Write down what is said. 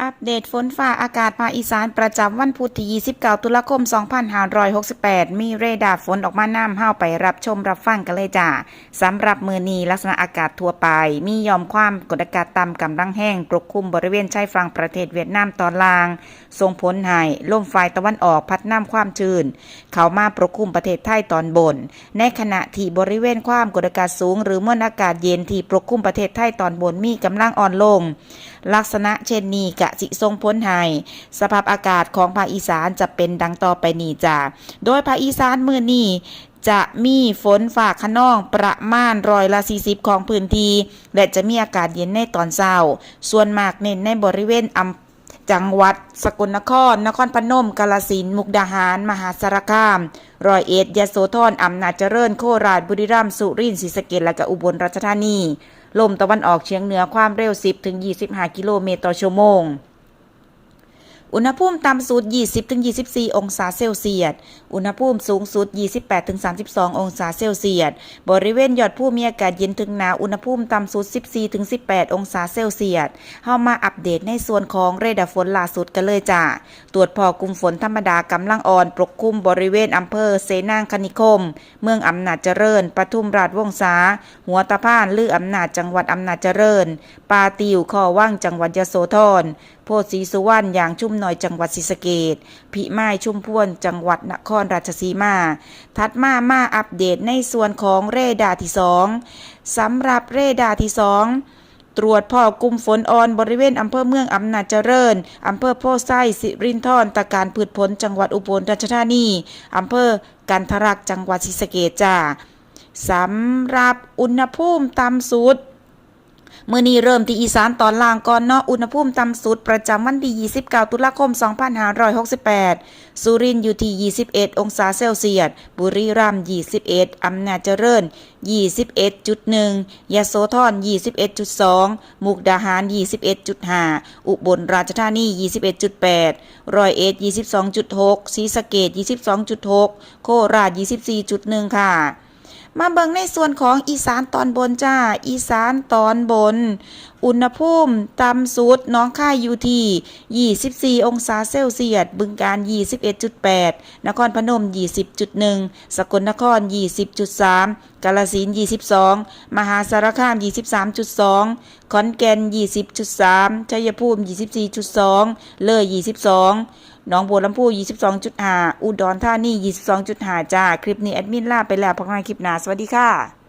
ອັບເດດຝົນຟ້າອາກາດພາກອີສານປະຈຳວັນພຸດທີ ຊາວເກົ້າ ຕຸລາຄົມ ສອງພັນຫ້າຮ້ອຍຫົກສິບແປດ ມີເຣດາຝົນອອກມານຳ ເຮົາໄປຮັບຊົມຮັບຟັງກັນເລີຍຈ້າ. ສຳລັບມື້ນີ້ ລັກສະນະອາກາດທົ່ວໄປ ມີຢ່ອມຄວາມກົດອາກາດຕ່ຳກຳລັງແຮງປົກຄຸມບໍລິເວນຊາຍຝັ່ງປະເທດຫວຽດນາມຕອນລ່າງ ສົ່ງຜົນໃຫ້ລົມຝ່າຍຕາເວັນອອກພັດນຳຄວາມຊື້ນເຂົ້າມາປົກຄຸມປະເທດໄທຕອນບົນ. ໃນຂະນະທີ່ບໍລິເວນຄວາມກົດອາກາດສູງ ຫຼື ມວນອາກາດເຢັນທີ່ປົກຄຸມປະເທດໄທຕອນບົນມີກຳລັງອ່ອນລົງ, ລັກສະນະເຊັ່ນນີ້ກະຊິສົ່ງຜົນໃຫ້ສະພາບອາກາດຂອງພາກອີສານຈະເປັນດັ່ງຕໍ່ໄປນີ້ຈ້າ. ໂດຍພາກອີສານມື້ນີ້ຈະມີຝົນຟ້າຄະນອງປະມານຮ້ອຍລະສີ່ສິບຂອງພື້ນທີ່ ແລະ ຈະມີອາກາດເຢັນໃນຕອນເຊົ້າ, ສ່ວນມາກເນັ້ນໃນບໍລິເວນອຳ ຈັງຫວັດສະກົນນະຄອນ, ນະຄອນພະນົມ, ກາລະສິນ, ມຸກດາຫານ, ມະຫາສາລະຄາມ, ຮ້ອຍເອັດ, ຍະໂສທອນ, ອຳນາດຈະເລີນ, ໂຄລາດ, ບຸລີລັມ, ສຸລິນ, ສີສະເກດ ແລະ ກະອຸບົນລາຊະທານີ. ລົມຕາເວັນອອກສຽງເໜືອຄວາມເລັວ ສິບ ເຖິງ ຊາວຫ້າ ກິໂລເມດຕໍ່ຊົ່ວໂມງ. ອຸນຫະພູມຕ່ຳສຸດ ຊາວ ເຖິງ ຊາວສີ່ ອົງສາເຊວຊຽດ, ອຸນຫະພູມສູງສຸດ ຊາວແປດ ເຖິງ ຊາວສອງ ອົງສາເຊວຊຽດ. ບໍລິເວນຍອດພູມີອາກາດເຢັນເຖິງໜາວ, ອຸນຫະພູມຕ່ຳສຸດ ສິບສີ່ ເຖິງ ສິບແປດ ອົງສາເຊວຊຽດ. ເຮົາມາອັບເດດໃນສ່ວນຂອງເຣດາຝົນລ່າສຸດກັນເລີຍຈ້າ. ຕວດພໍ້ກຸ່ມຝົນທຳມະດາກຳລັງອ່ອນປົກຄຸມບໍລິເວນອຳເພີເຊນາງຄະນິຄົມ, ເມືອງອຳນາດຈະເລີນ, ປະທຸມລາດວົງສາ, ຫົວຕະພານ ຫຼື ອຳນາດ ຈັງຫວັດອຳນາດຈະເລີນ, ປ່າຕິວ, ຄໍວັງ ຈັງຫວັດຍະໂສທອນ, ໂພດສີສຸວັນ, ຢ່າງຊຸມນ້ອຍ ຈັງຫວັດສີສະເກດ, ພິມາຍ ຊຸມພວນ ຈັງຫວັດນະຄອນລາຊະສີມາ. ຖັດມາ ມາອັບເດດໃນສ່ວນຂອງເຣດາທີສອງ. ສຳລັບເຣດາທີສອງ ຕວດພໍ້ກຸ່ມຝົນອ່ອນບໍລິເວນອຳເພີເມືອງອຳນາດຈະເລີນ, ອຳເພີໂພໄຊ, ສິລິນທອນ, ຕະການພືດຜົນ ຈັງຫວັດອຸບົນລາຊະທານີ, ອຳເພີກັນທະລັກ ຈັງຫວັດສີສະເກດຈ້າ. ສຳລັບອຸນຫະພູມຕ່ຳສຸດ ມື້ນີ້ເລີ່ມທີ່ອີສານຕອນລ່າງກ່ອນເນາະ. ອຸນຫະພູມຕ່ຳສຸດປະຈຳວັນທີ ຊາວເກົ້າ ຕຸລາຄົມ ສອງພັນຫ້າຮ້ອຍຫົກສິບແປດ ສຸລິນຢູ່ທີ່ ຊາວເອັດ ອົງສາເຊວຊຽດ, ບຸລີລັມ ຊາວເອັດ, ອຳນາດຈະເລີນ ຊາວເອັດຈຸດໜຶ່ງ, ຍະໂສທອນ ຊາວເອັດຈຸດສອງ, ມຸກດາຫານ ຊາວເອັດຈຸດຫ້າ, ອຸບົນລາຊະທານີ ຊາວເອັດຈຸດແປດ, ຮ້ອຍເອັດ ຊາວສອງຈຸດຫົກ, ສີສະເກດ ຊາວສອງຈຸດຫົກ, ໂຄລາດ ຊາວສີ່ຈຸດໜຶ່ງ ຄ່ະ. ມາເບິ່ງໃນສ່ວນຂອງອີສານຕອນບົນຈ້າ. ອີສານຕອນບົນ ອຸນຫະພູມຕ່ຳສຸດໜອງຄາຍຢູ່ທີ່ ຊາວສີ່ ອົງສາເຊວຊຽດ, ບຶງການ ຊາວເອັດຈຸດແປດ, ນະຄອນພະນົມ ຊາວສິບຈຸດໜຶ່ງ, ສະກົນນະຄອນ ຊາວສິບຈຸດສາມ, ກາລະສິນ ຊາວສອງ, ມະຫາສາລະຄາມ ຊາວສາມຈຸດສອງ, ຂອນແກ່ນ ຊາວສິບຈຸດສາມ, ໄຊຍະພູມ ຊາວສີ່ຈຸດສອງ, ເລີຍ ຊາວສອງ, ໜອງບົວລຳພູ ຊາວສອງຈຸດຫ້າ, ອຸດອນທານີ ຊາວສອງຈຸດຫ້າ ຈ້າ. ຄລິບນີ້ແອດມິນລາໄປແລ້ວ, ພົບກັນໃໝ່ຄລິບໜ້າ. ສະຫວັດດີຄ່ະ.